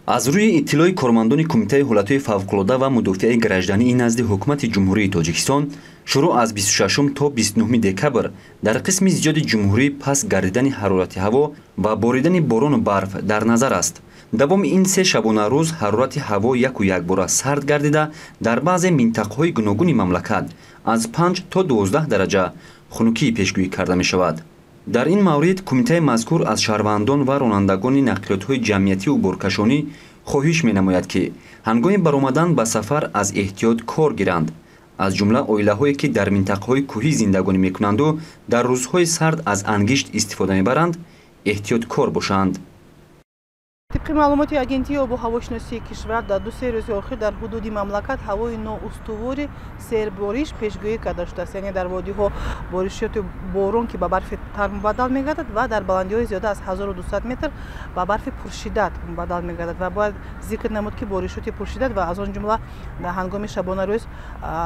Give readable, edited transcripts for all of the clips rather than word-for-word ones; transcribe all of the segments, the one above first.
Аз рӯи иттилои кормандони Кумитаи ҳолатҳои фавқулода ва мудофиаи граждании назди Ҳукумати Ҷумҳурии Тоҷикистон, шурӯъ аз 26 то 29 декабр дар қисми зиёди ҷумҳурӣ паст гардидани ҳарорати ҳаво ва боридани борону барф дар назар аст. Давоми ин се шабонарӯз ҳарорати ҳаво яку якбора сард гардида, дар баъзе минтақаҳои гуногуни мамлакат аз 5 то 12 дараҷа хунукӣ пешгӯӣ карда мешавад. Дар ин маврид кумитаи мазкур аз шаҳрвандон ва ронандагони нақлиётҳои ҷамъиятиву боркашонӣ хоҳиш менамояд, ки ҳангоми баромадан ба сафар аз эҳтиёт кор гиранд. Аз ҷумла оилаҳое, ки дар минтақаҳои кӯҳӣ зиндагонӣ мекунанду дар рӯзҳои сард аз ангишт истифода мебаранд, эҳтиёткор бошанд. Тибқи маълумоти Агентии обу ҳавошиносии кишвар, дар 2-се рӯзи охир дар ҳудуди мамлакат ҳавои ноустувори сербориш пешгӯӣ карда шудааст. Яъне дар водиҳо боришоти борон, ки ба барфи тар мубаддал мегардад, ва дар баландиҳои зиёда аз 1200 метр ба барфи пуршиддат мубаддал мегардад. Ва бояд зикр намуд, ки боришоти пуршиддат ва аз он ҷумла дар ҳангоми шабонарӯз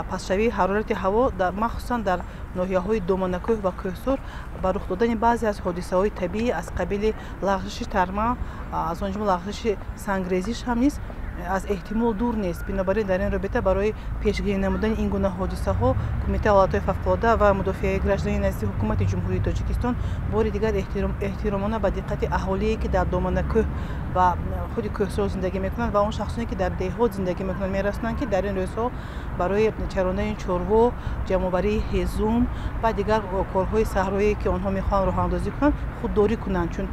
пастшавии ҳарорати ҳаво, махсусан дар ноҳияҳои доманакӯҳ ва кӯҳсор, ба рух додани баъзе аз ҳодисаҳои табиӣ аз қабили лағжиши тарма, аз он ҷумла лағжиши сангрезиш ҳам низ аз эҳтимол дур нест. Бинобар ин дар ин робита барои пешгирӣ намудани ин гуна ҳодисаҳо Кумитаи ҳолатҳои фавқулода ва мудофиаи граждании назди Ҳукумати Ҷумҳурии Тоҷикистон бори дигар эҳтиромона ба диққати аҳолие, ки дар доманакӯҳ ва худи кӯҳсор зиндагӣ мекунанд, ва он шахсоне, ки дар деҳот зиндагӣ мекунанд, мерасонанд, ки дар ин рӯзҳо барои чарондани чорво, ҷамъоварии ҳезум ва дигар корҳои саҳроие, ки онҳо мехоҳанд роҳандозӣ кунанд, худдорӣ кунанд, чун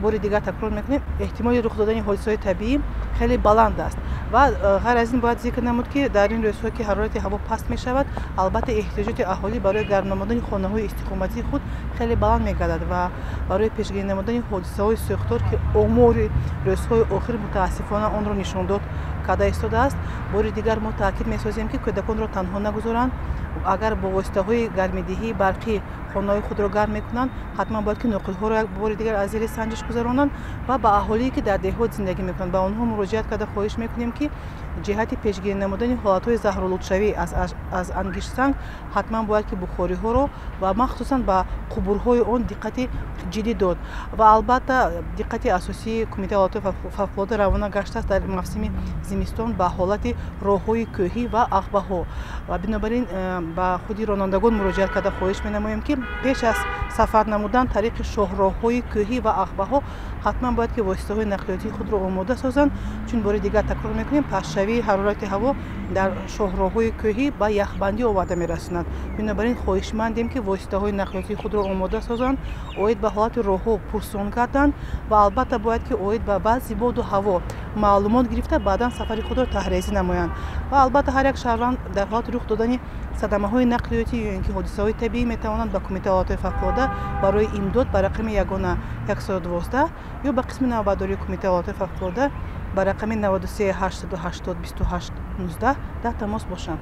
бори дигар такрор мекунем, эҳтимоли рух додани ҳодисаҳои табиӣ хеле баланд аст. Ва ғайр аз ин бояд зикр намуд, ки дар ин рӯзҳо, ки ҳарорати ҳаво паст мешавад, албатта, эҳтиёҷоти аҳолӣ барои гарм намудани хонаҳои истиқоматии худ хеле баланд мегардад. Ва барои пешгирӣ намудани ҳодисаҳои сӯхтор, ки омори рӯзҳои охир мутаассифона онро нишондод карда истодааст, бори дигар мо таъкид месозем, ки кӯдаконро танҳо нагузоранд. Агар бо воситаҳои гармидиҳии барқӣ хонаҳои худро гарм мекунанд, ҳатман бояд ки ноқилҳоро як бори дигар аз зери санҷиш гузаронанд. Ва ба аҳолие, ки дар деҳот зиндагӣ мекунанд, ба онҳо муроҷиат карда хоҳиш мекунем, ки ҷиҳати пешгирӣ намудани ҳолатҳои заҳролудшавӣ аз ангиштсанг ҳатман бояд ки бухориҳоро ва махсусан ба қубурҳои он диққати ҷиддӣ дод. Ва албатта, диққати асосии Кумитаи ҳолатҳои фавқулода равона гаштааст дар мавсими зимистон ба ҳолати роҳҳои кӯҳӣ ва ағбаҳо. Ва бинобар ин ба худи ронандагон муроҷиат карда хоҳиш менамоем, ки пеш аз сафар намудан тариқи шоҳроҳҳои кӯҳӣ ва ағбаҳо ҳатман бояд ки воситаҳои нақлиётии худро омода созанд, чун бори дигар такрор мекунем, пастшавии ҳарорати ҳаво дар шоҳроҳҳои кӯҳӣ ба яхбандӣ оварда мерасонад. Бинобар ин хоҳишмандем, ки воситаҳои нақлиётии худро омода созанд, оид ба ҳолати роҳҳо пурсон гарданд ва албатта бояд ки оид ба вазъи боду ҳаво маълумот гирифта, баъдан сафари худро таҳрезӣ намоянд. Ва албатта, ҳар як шаҳрванд дар ҳолати рух додани садамаҳои нақлиётӣ ё ин ки ҳодисаҳои табиӣ метавонанд ба Кумитаи ҳолатҳои фавқулода барои имдод ба рақами ягона 112 ё ба қисми навбатдории Кумитаи ҳолатҳои фавқулода ба рақами 93 880 28 19 дар тамос бошанд.